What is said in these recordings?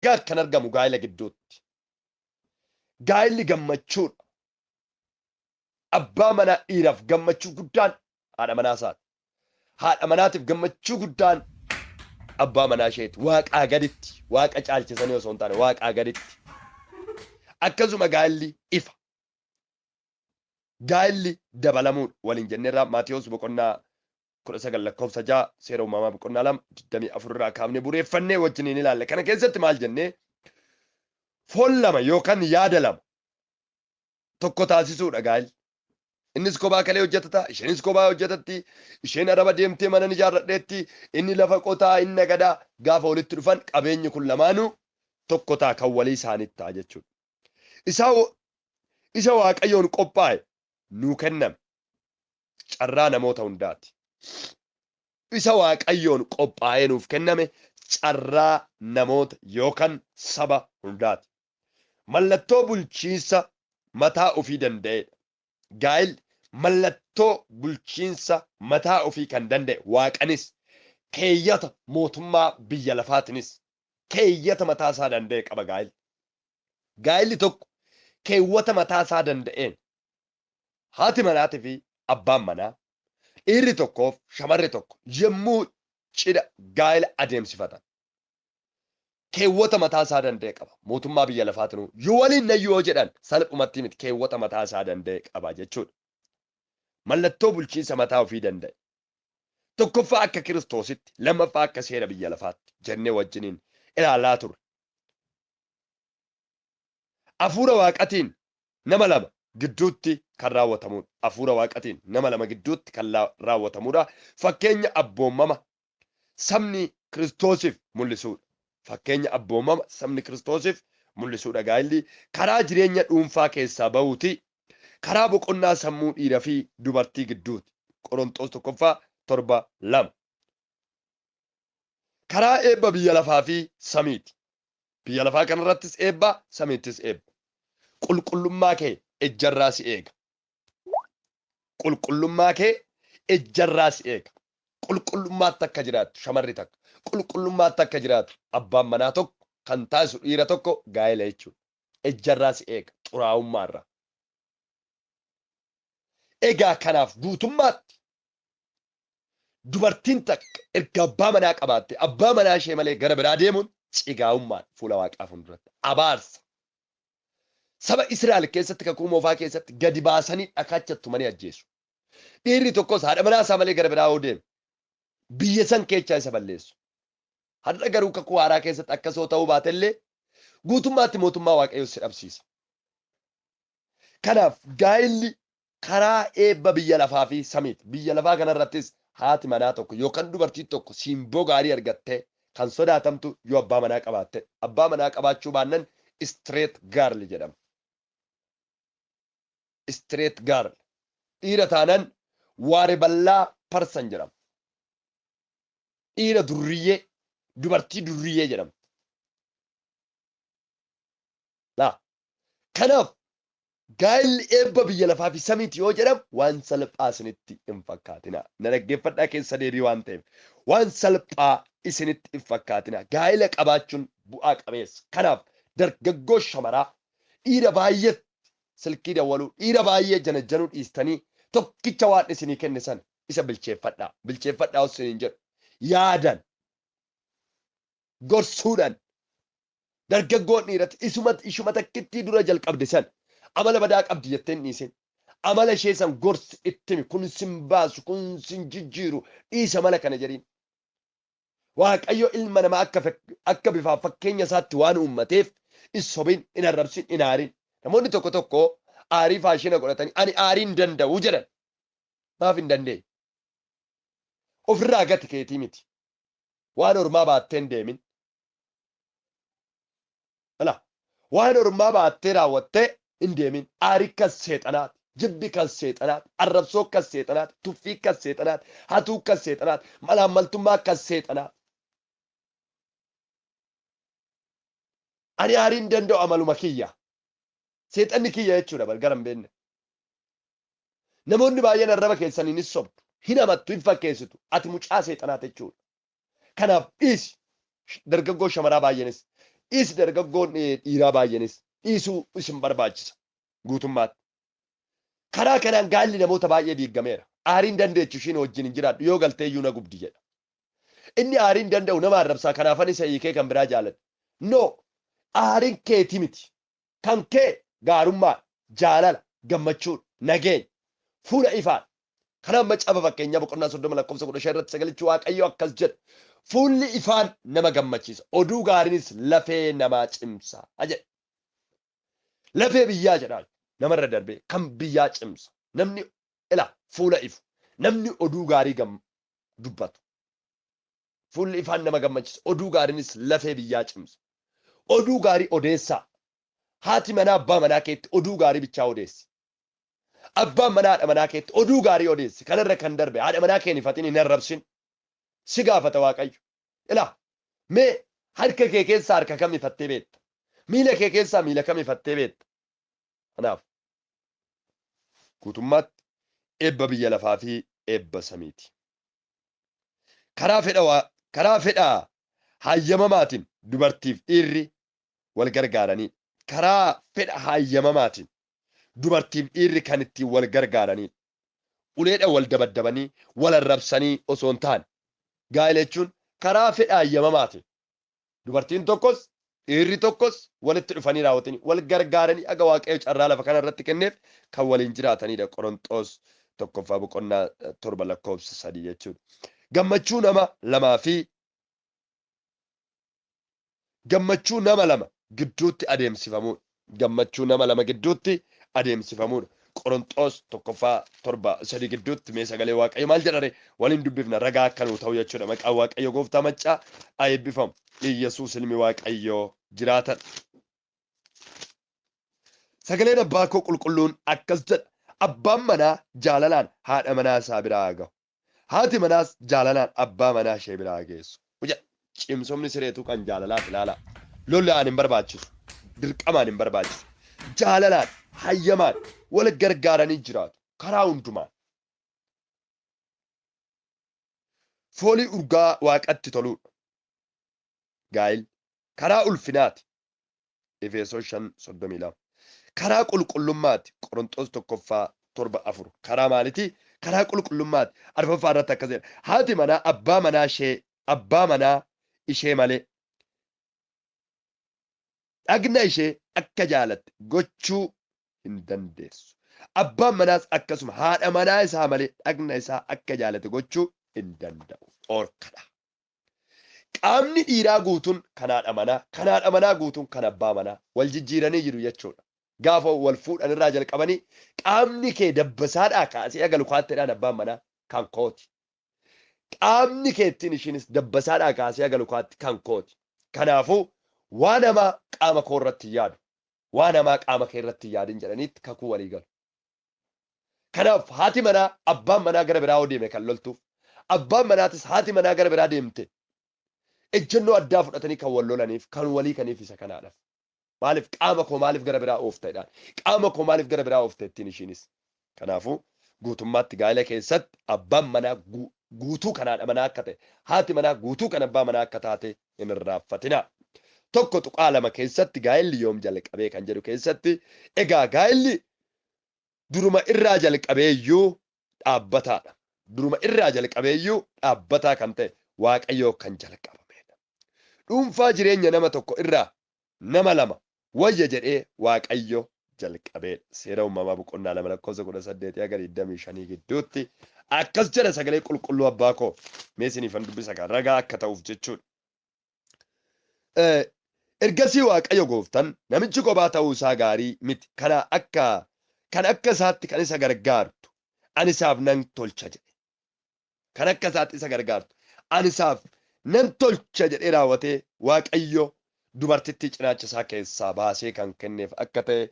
Nagaan kan argamu gaa'ela gidduutti. Gaa'elli gammachuudha. Abbaa manaa dhiiraaf gammachuu guddaan haadha manaa isaati. Haadha manaatiif gammachuu guddaan abbaa manaa isheeti. Waaqaa gaditti, waaqa caalchisanii osoo hin taane waaqaa gaditti. Akkasuma gaa'elli ifa. Gaa'elli dabalamuudha waliin jenneerraa Maatiyos boqonnaa 19 lakkoofsa 6, seera uumamaa boqonnaa 2 24 irraa kaafnee bureeffannee wajjiniin ilaalle. Kana keessatti maal jennee? Foon lama yookaan yaada lama tokko taasisuudha gaa'elli. Innis kophaa kalee hojjetata, isheenis kophaa hojjetatti, isheen araba deemtee mana ni ijaarradheetti, inni lafa qotaa, inni nagadaa gaafa walitti dhufan qabeenyi kun lamaanuu tokko ta'a kan walii isaaniitti ta'a jechuudha. Isaa isa Waaqayyoon qophaa'e nuu kenname carraa namoota hundaati. Isa Waaqayyoon qophaa'ee nuuf kenname carraa namoota yookaan saba hundaati. Mallattoo bulchiinsa mataa ofii danda'edha. Gaa'elli mallattoo bulchiinsa mataa ofii kan danda'e waaqanis keeyyata mootummaa biyya lafaatinis keeyyata mataa isaa danda'e qaba gaa'elli. Gaa'elli tokko keewwata mataa isaa danda'een haati manaatii fi abbaan manaa dhiirri tokkoof shamarri tokko yommuu cidha gaa'ela adeemsifatan keewwata mataa isaa danda'e qaba. Mootummaa biyya lafaatinuu yoo waliin nayyuu yoo jedhan salphumatti miti keewwata mataa isaa danda'e qaba jechuudha. Mallattoo bulchiinsa mataa ofii danda'e. Tokkoffaa akka Kiristoositti, lammaffaa akka seera biyya lafaatti jennee wajjiniin ilaalaa turre. Hafuura Waaqatiin nama lama gidduutti kan raawwatamudha. Hafuura Waaqatiin nama lama gidduutti kan raawwatamudha. Fakkeenya abboommama sabni Kiristoosiif mul'isuudha. Fakkeenya abboomama sabni Kiristoosiif mul'isuudha. Gaa'illi karaa jireenya dhuunfaa keessaa bahuuti. Karaa boqonnaa sammuu dhiira fi dubartii gidduuti. Qoronxoos tokkoffaa 7:2. Karaa eebba biyya lafaa fi samiiti. Biyya lafaa kanarrattis eebba, samiittis eebba. Qulqullummaa kee ejjarraa si eega. Qulqullummaa kee ejjarraa si eega. Qulqullummaatti akka jiraattu shamarri takka, qulqullummaatti akka jiraatu abbaan manaa tokko kan taasisu dhiira tokko gaa'ela jechuudha. Ejjarraa si eega, xuraa'ummaarraa. Egaa kanaaf guutummaatti dubartiin takka erga abbaa manaa qabaatte abbaa manaa ishee malee gara biraa deemuun cigaa'ummaadha fuula waaqaa fuulduratti. Abaarsa. Saba Israa'el keessatti kakuu moofaa keessatti gadi baasanii dhakaacha tumanii ajjeesu. Dhiirri tokkos haadha manaa isaa malee gara biraa yoo deeme biyya san keechaa isa balleessu. Har'a garuu kakuu haaraa keessatti akkasoo ta'uu baatellee guutummaatti mootummaa Waaqayyoo si dhabsiisa. Kanaaf gaa'illi karaa eebba biyya lafaa fi samiiti. Biyya lafaa kanarrattis haati manaa tokko yookaan dubartiin tokko simboo gaarii argattee kan sodaatamtu yoo abbaa manaa qabaatte. Abbaa manaa qabaachuu baannan straight girl jedhama. Straight girl. Dhiira taanan waare ballaa person jedhama. Dhiira durriyyee, dubartii durriyyee jedhama. Laa. Kanaaf gaa'elli eebba biyya lafaa fi samiiti yoo jedhamu waan salphaa isinitti hin fakkaatina. Na dhaggeeffadhaa keessa deebii waan ta'eef. Waan salphaa isinitti hin fakkaatina. Gaa'ela qabaachuun bu'aa qabeessa. Kanaaf dargaggoo shamaraa dhiira baay'eetti silkii dawwaluu, dhiira baay'ee janajjanuu dhiistanii tokkicha waan isinii kenne sana isa bilcheeffadhaa. Bilcheeffadhaa osoo isiniin jedhu yaadan gorsuudhaan dargaggoon dhiiratti isuma ishuma takkittii dura jalqabde san amala badaa qabdi jettee hin dhiisin. Amala ishee san gorsi itti himi kun sin baasu kun sin jijjiiru dhiisa mala kana jedhiin. Waaqayyo ilma namaa akka akka bifaaf fakkeenya isaatti waan uummateef hin sobin, hin arrabsin, hin aarin. Namoonni tokko tokko aarii faashina godhatanii ani aarii hin danda'u jedhan. Maaf hin dandeenye? Ofirraa gati keetii miti. Waan ormaa baattee hin deemin. Ala waan ormaa baattee raawwattee hin deemin. Aarii kan seexanaati. Jibbi kan seexanaati. Arrabsoo kan seexanaati. Tuffii kan seexanaati. Hatuu kan seexanaati. Malaammaltummaa kan seexanaati. Ani aarii hin danda'u amaluma kiyya. Seexanni kiyya jechuudha bar gara hin beekne. Namoonni baay'een arraba keessaniin hin sobdu. Hin hamattu, hin fakkeessitu. Ati mucaa seexanaati jechuudha. Kanaaf dhiisi. Dargaggoo shamaraa baay'eenis Dhiisi dargaggoon dhiiraa baay'eenis dhiisuu isin barbaachisa guutummaatti. Karaa kanaan gaa'illi namoota baay'ee diigameera. Aariin dandeechu ishiin wajjin hin jiraadhu yoo galtee iyyuu na gubdi jedha. Inni aariin danda'u nama arrabsaa kanaafan isa hiikee kan biraa jaaladha. No, aariin keeti miti. Kan kee gaarummaa, jaalala, gammachuudha, nageenya, fuula ifaadha. Kanaaf macaafa fakkeenyaa boqonnaa 30 lakkoofsa 15 irratti sagalichi Waaqayyoo akkas jedha. Fuulli ifaan nama gammachiisa. Oduu gaariinis lafee namaa cimsa jedha. Lafee biyyaa jedha. Namarra darbee kan biyyaa cimsa. Namni ila fuula ifu. Namni oduu gaarii dubbatu. Fuulli ifaan nama gammachiisa. Oduu gaariinis lafee biyyaa cimsa. Oduu gaarii odeessaa. Haati manaa abbaa manaa keetti oduu gaarii bichaa odeessi. Abbaan manaa haadha manaa keetti oduu gaarii odeessi. Kanarra kan darbe haadha manaa kee hin ifatin hin arrabsin. Si gaafata Waaqayyo. Ilaa mee harka kee keessaa harka kam ifattee beekta? Miila kee keessaa miila kam ifattee beekta? Kanaaf guutummaatti eebba biyya lafaa fi eebba samiiti. Karaa fedha hayyamamaatiin dubartiif dhiirri wal gargaaranii karaa fedha hayyamamaatiin dubartiif dhiirri kan ittiin wal gargaaranii uleedha wal dabaddabanii wal arrabsanii osoo hin taane gaa'ela jechuun karaa fedha hayyamamaatiin dubartiin tokkos dhiirri tokkos walitti dhufanii raawwatanii wal gargaaranii aga Waaqayyo carraa lafa kana irratti kenneef kan waliin jiraatanidha. Qoronxoos tokkoffaa boqonnaa 7 lakkoofsa 3 jechuudha. Gammachuu nama lamaa fi gammachuu nama lama gidduutti adeemsifamuudha. Gammachuu nama lama gidduutti adeemsifamuudha. Qoronxoos tokkoffaa 7 3 gidduutti mee sagalee Waaqayyo maal jedhare waliin dubbifna ragaa akka nuu ta'u jechuudha. Maqaan Waaqayyo gooftaa maccaa haa eebbifamu. Iyyasuus ilmi Waaqayyoo jiraatan. Sagaleen abbaa koo qulqulluun akkas jedha. Abbaan manaa jaalalaan haadha manaa isaa biraa haa gahu. Haati manaas jaalalaan abbaa manaa ishee biraa haa geessu. Jedha. Cimsomni sireetu kan jaalalaaf ilaalaa. Lolaan hin barbaachisu. Dirqamaan hin barbaachisu. Jaalalaan, hayyamaan, wal gargaaranii jiraatu. Karaa hundumaan. Foolii urgaa waaqatti toluudha. Gaa'illi karaa ulfinaati. Efesoon 5:32. Karaa qulqullummaati. Qorontos tokkoffaa 7 4. Karaa maaliti? Karaa qulqullummaati. Arfaffaa irratti akkas jedha. Haati manaa abbaa manaa ishee abbaa manaa ishee malee dhagna ishee akka jaalatte gochuu hin dandeessu. Abbaan manaas akkasuma haadha manaa isaa malee dhagna isaa akka jaalate gochuu hin danda'u. Dhorkadha. Qaamni dhiiraa guutuun kan haadha manaa, kan haadha manaa guutuun kan abbaa manaa wal jijjiiranii jiru jechuudha. Gaafa wal fuudhan irraa jalqabanii qaamni kee dabbasaadhaa kaasee haga lukaatteedhaan abbaan manaa kan kooti. Qaamni keettiin ishiinis dabbasaadhaa kaasee haga lukaatti kan kooti. Kanaafuu waan hamaa qaama koo irratti hin yaadu, waan hamaa qaama kee irratti hin yaadin jedhaniitti kakuu walii galu. Kanaaf haati manaa abbaan manaa gara biraa yoo deeme kan loltuuf, abbaan manaatis haati manaa gara biraa deemte ejjennoo addaa fudhatanii kan wal lolaniif kan walii kaniif isa kanaadhaaf. Maaliif qaama koo maaliif gara biraa oofta jedhaan. Qaama koo maaliif gara biraa oofta jettiin ishiinis. Kanaafuu guutummaatti gaa'ela keessatti abbaan manaa guutuu kan haadha manaa akka ta'e, haati manaa guutuu kan abbaa manaa akka taate hin irraanfatinaa. 1.2 keessatti gaa'elli yoom jalqabee kan jedhu keessatti egaa gaa'elli duruma irraa jalqabee iyyuu dhaabbataadha. Duruma irraa jalqabee iyyuu dhaabbataa kan ta'e Waaqayyoo kan jalqabamedha. Dhuunfaa jireenya nama tokko irraa nama lama wayya jedhee Waaqayyo jalqabeedha. Seera uumamaa boqonnaa 2 lakkoofsa 18 haga 25 gidduutti akkas jedha sagalee qulqulluu abbaa koo. Mee isiniifan dubbisa kan ragaa akka ta'uuf jechuudha. Ergasii Waaqayyo gooftan namichi kophaa ta'uu isaa gaarii miti. Kana akka kan akka isaatti kan isa gargaartu ani isaaf nan tolcha jedhe. Kan akka isaatti isa gargaartu ani isaaf nan tolcha jedhee raawwatee Waaqayyo dubartittii cinaacha isaa keessaa baasee kan kenneef akka ta'e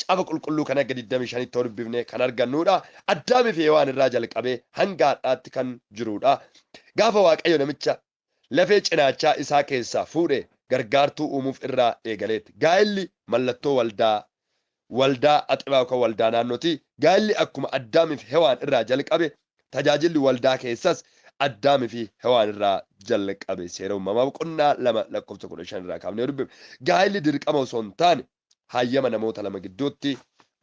caafa qulqulluu kan akka 25tti dubbifne kan argannudha. Addaamii fi Hewaan irraa jalqabee hanga har'aatti kan jirudha. Gaafa Waaqayyo namicha lafee cinaachaa isaa keessaa fuudhe gargaartuu uumuuf irraa eegaleetti. Gaa'elli mallattoo waldaa waldaa axibaa yookaan waldaa naannooti. Gaa'elli akkuma Addaamiif Hewaan irraa jalqabe tajaajilli waldaa keessas Addaamii fi Hewaan irraa jalqabe. Seera Uumamaa boqonnaa 2 lakkoofsa 15 irraa kaafnee dubbifne. Gaa'illi dirqama osoo hin taane hayyama namoota lama gidduutti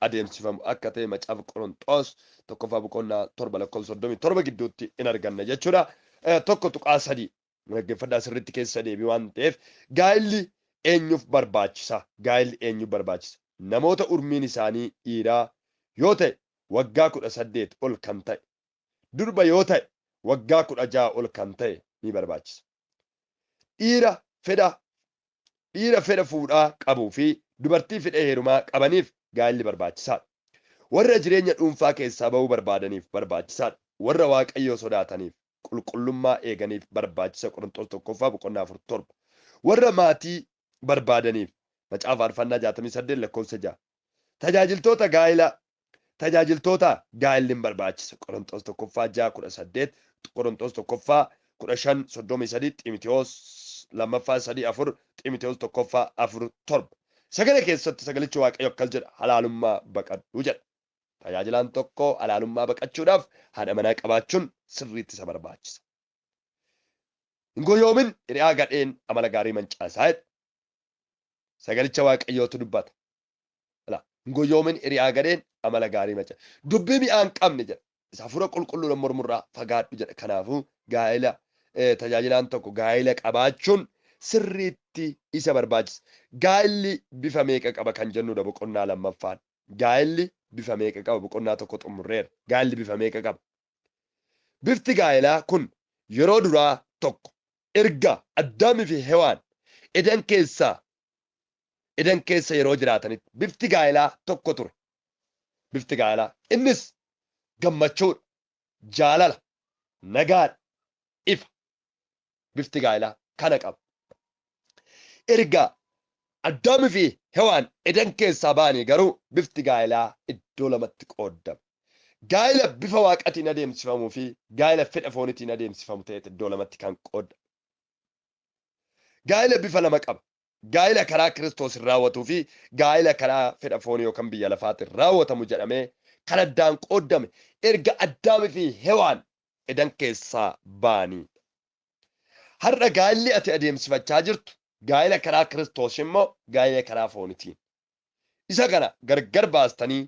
adeemsifamu akka ta'e Macaafa Qoronxoos tokkoffaa boqonnaa 7 lakkoofsa 37 gidduutti in arganna jechuudha. 1.3 Dhaggeeffadhaa sirriitti keessa deebii waan ta'eef, gaa'illi eenyuuf barbaachisa? Gaa'illi eenyuuf barbaachisa? Namoota urmiin isaanii dhiiraa yoo ta'e waggaa 18 ol kan ta'e, durba yoo ta'e waggaa 16 ol kan ta'e ni barbaachisa. Dhiira fedha dhiira fedha fuudhaa qabuu fi dubartii fedha heerumaa qabaniif gaa'illi barbaachisaadha. Warra jireenya dhuunfaa keessaa ba'uu barbaadaniif barbaachisaadha. Warra Waaqayyoo sodaataniif, qulqullummaa eeganiif barbaachisa. Qorontos tokkoffaa boqonnaa 4 7. Warra maatii barbaadaniif, Macaafa Faarfannaa 68 lakkoofsa 6. Tajaajiltoota gaa'ila Tajaajiltoota gaa'illi hin barbaachisa. Qorontos tokkoffaa 6 18, Qorontos tokkoffaa 15 33, Ximitewoos lammaffaa 3 4, Ximitewoos tokkoffaa 4 7. Sagalee keessatti sagalichi Waaqayyo akkas jedha, halaalummaa baqadhu jedha. Tajaajilaan tokko halaalummaa baqachuudhaaf haadha manaa qabaachuun sirriitti isa barbaachisa. Hin goyoomin, hiriyaa gadheen amala gaarii mancaasaa jedha. Sagalicha Waaqayyootu dubbata. Ilaa, hin goyyoomin, hiriyaa gadheen amala gaarii maca. Dubbii mi'aa hin qabne jedha. Isa hafuura qulqulluudhaan mormurraa fagaadhu jedha. Kanaafuu gaa'ela tajaajilaan tokko gaa'ela qabaachuun sirriitti isa barbaachisa. Gaa'elli bifa meeqa qaba kan jennudha boqonnaa lammaffaan. Gaa'elli bifa meeqa qaba? Boqonnaa tokko xumurreera. Gaa'elli bifa meeqa qaba? Bifti gaa'elaa kun yeroo duraa tokko erga Addaamii fi Hewaan Eden keessaa Eden keessa yeroo jiraatanitti bifti gaa'elaa tokko ture. Bifti gaa'elaa innis gammachuudha, jaalala, nagaadha, ifa. Bifti gaa'elaa kana qaba. Erga Addaamii fi Hewaan Eden keessaa ba'anii garuu bifti gaa'elaa iddoo lamatti qooddame. Gaa'ela bifa Waaqatiin adeemsifamuu fi gaa'ela fedha foonitiin adeemsifamu ta'eet iddoo lamatti kan qooddame. Gaa'ela bifa lama qaba. Gaa'ela karaa Kiristoosiin raawwatuu fi gaa'ela karaa fedha foonii yookaan biyya lafaatiin raawwatamu jedhamee kan addaan qooddame erga Addaamii fi Hewaan Edan keessaa ba'anii. Har'a gaa'elli ati adeemsifachaa jirtu gaa'ela karaa Kiristoos immoo gaa'ela karaa foonitiin. Isa kana gargar baastanii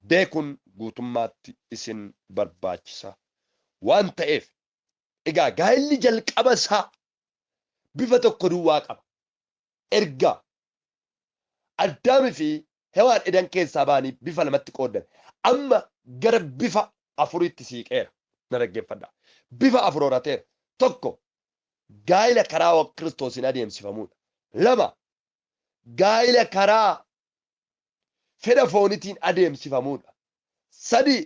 beekuun guutummaatti isin barbaachisa waan ta'eef. Egaa gaa'elli jalqaba isaa bifa tokko duwwaa qaba. Erga Addaamii fi Hewaan Edan keessaa ba'anii bifa lamatti qooddame. Amma gara bifa afuriitti siiqeera. Na dhaggeeffadhaa. Bifa afur horateera. Tokko, gaa'ila karaa Kiristoosiin adeemsifamuudha. Lama, gaa'ila karaa fedha foonitiin adeemsifamuudha. Sadi,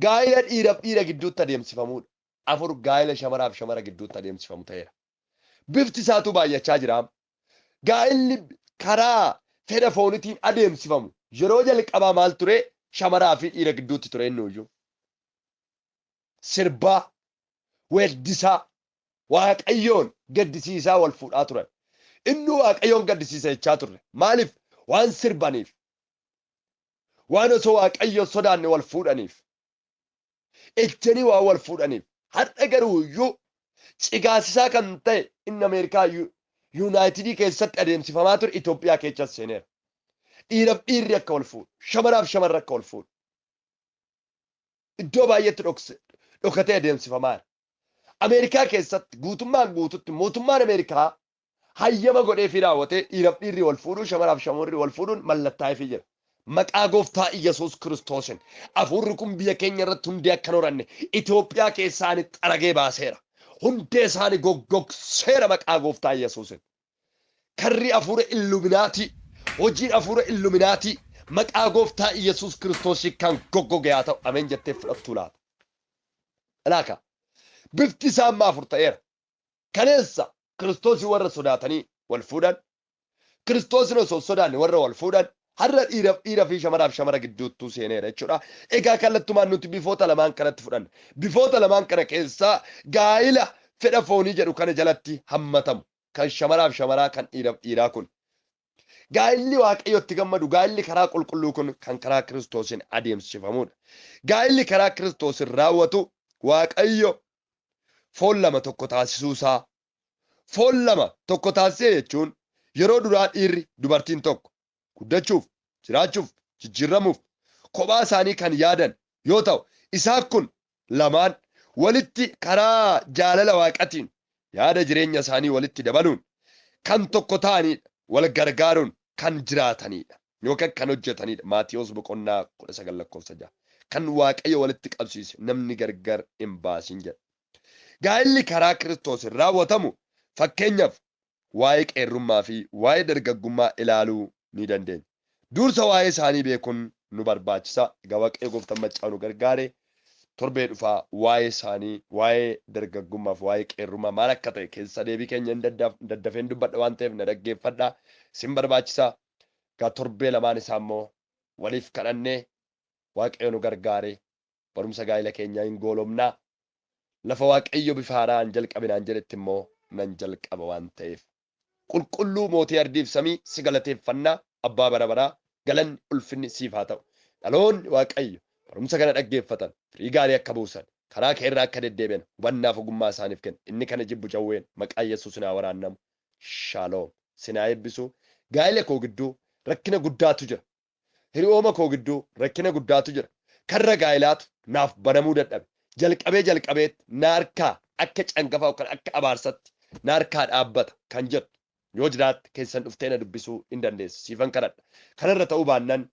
gaa'ila dhiiraaf dhiira gidduutti adeemsifamuudha. Afur, gaa'ila shamaraaf shamara gidduutti adeemsifamu ta'eera. Bifti isaatu baay'achaa jira. Gaa'illi karaa fedha foonitiin adeemsifamu yeroo jalqabaa maal ture? Shamaraa fi dhiira gidduutti ture innuyyuu. Sirbaa, weeddisaa, Waaqayyoon gaddisiisaa wal fuudhaa turan. Innuu Waaqayyoon gaddisiisa jechaa turre. Maaliif? Waan sirbaniif. Waan osoo Waaqayyoon sodaanne wal fuudhaniif. Ejjanii waan wal fuudhaniif. Har'a garuu iyyuu cigaasisaa kan ta'e inni Ameerikaa Yuunaayitidii keessatti adeemsifamaa ture Itoophiyaa keessas seeneera. Dhiiraaf dhiirri akka wal fuudhu, shamaraaf shamarri akka wal fuudhu. Iddoo baay'eetti dhokatee adeemsifamaa jira. Ameerikaa keessatti guutummaan guututti mootummaan Ameerikaa hayyama godheefii raawwatee dhiiraf dhiirri wal fuudhuu, shamaraaf shamarri wal fuudhuun mallattaa'eefii jira. Maqaa Gooftaa Iyyasuus Kiristoosin hafuurri kun biyya keenya irratti hundee akka hin horanne Itoophiyaa keessaa ani xaragee baaseera. Hundee isaanii goggogseera maqaa Gooftaa Iyyasuusin. Karri hafuura Illuminaatii, hojiin hafuura Illuminaatii maqaa Gooftaa Iyyasuus Kiristoosiin kan goggoge haa ta'u. Ameen jettee fudhattuu laata? Ilaaka. Bifti isaa amma afur ta'eera. Kaleessa Kiristoosii warra sodaatanii wal fuudhan, Kiristoosin osoo hin sodaanne warra wal fuudhan, har'a dhiiraf dhiira fi shamaraaf shamara gidduuttuu seeneera jechuudha. Egaa kallattumaan nuti bifoota lamaan kanatti fudhanna. Bifoota lamaan kana keessaa gaa'ila fedha foonii jedhu kana jalatti hammatamu. Kan shamaraaf shamaraa, kan dhiiraf dhiiraa kun. Gaa'illi Waaqayyo itti gammadu, gaa'illi karaa qulqulluu kun kan karaa Kiristoosiin adeemsifamuudha. Gaa'illi karaa Kiristoosiin raawwatu Waaqayyo Foon lama tokko taasisuu isaa. Foon lama tokko taasisee jechuun yeroo duraa dhiirri dubartiin tokko guddachuuf, jiraachuuf, jijjiirramuuf kophaa isaanii kan yaadan yoo ta'u, isaan kun lamaan walitti karaa jaalala Waaqatiin yaada jireenya isaanii walitti dabaluun kan tokko ta'anidha. Wal gargaaruun kan jiraatanidha yookaan kan hojjetanidha. Maatiyoos boqonnaa 19 lakkoofsa 6. Kan Waaqayyo walitti qabsiise namni gargar hin baasin jedha. Gaa'illi karaa Kiristoos raawwatamu, fakkeenyaaf waa'ee qeerrummaa fi waa'ee dargaggummaa ilaaluu ni dandeenya. Dursa waa'ee isaanii beekuun nu barbaachisa. Egaa Waaqayyo gooftaan maccaa nu gargaare, torbee dhufaa waa'ee isaanii, waa'ee dargaggummaa fi waa'ee qeerrummaa maal akka ta'e keessa deebii keenya hin daddafeen dubbadha waan ta'eef na dhaggeeffadha. Isin barbaachisa. Egaa torbee lamaan isaa immoo waliif kadhannee, Waaqayyo nu gargaare, barumsa gaa'ila keenyaa hin goolomnaa. Lafa Waaqayyo bifa haaraan jalqabinaan jedhetti immoo nan jalqaba waan ta'eef. Qulqulluu mootii ardiif samii, si galateeffannaa. Abbaa bara baraa, galanni ulfinni siif haa ta'u. Dhaloonni Waaqayyo barumsa kana dhaggeeffatan firii gaarii akka buusan, karaa kee irraa akka deddeebi'an hubannaaf ogummaa isaaniif kenna. Inni kana jibbu jawween maqaa Yesuus naa waraannamu. Shaaloom. Sinaa eebbisu. Gaa'ila koo gidduu rakkina guddaatu jira. Hiriyooma koo gidduu rakkina guddaatu jira. Karra gaa'ilaatu naaf banamuu dadhabe. Jalqabee jalqabeetti na harkaa akka cangafaa yookaan akka abaarsatti na harkaa dhaabbata kan jettu yoo jiraatte, keessan dhuftee na dubbisuu hin dandeessu. Siifan kadhadha. Kanarra ta'uu baannaan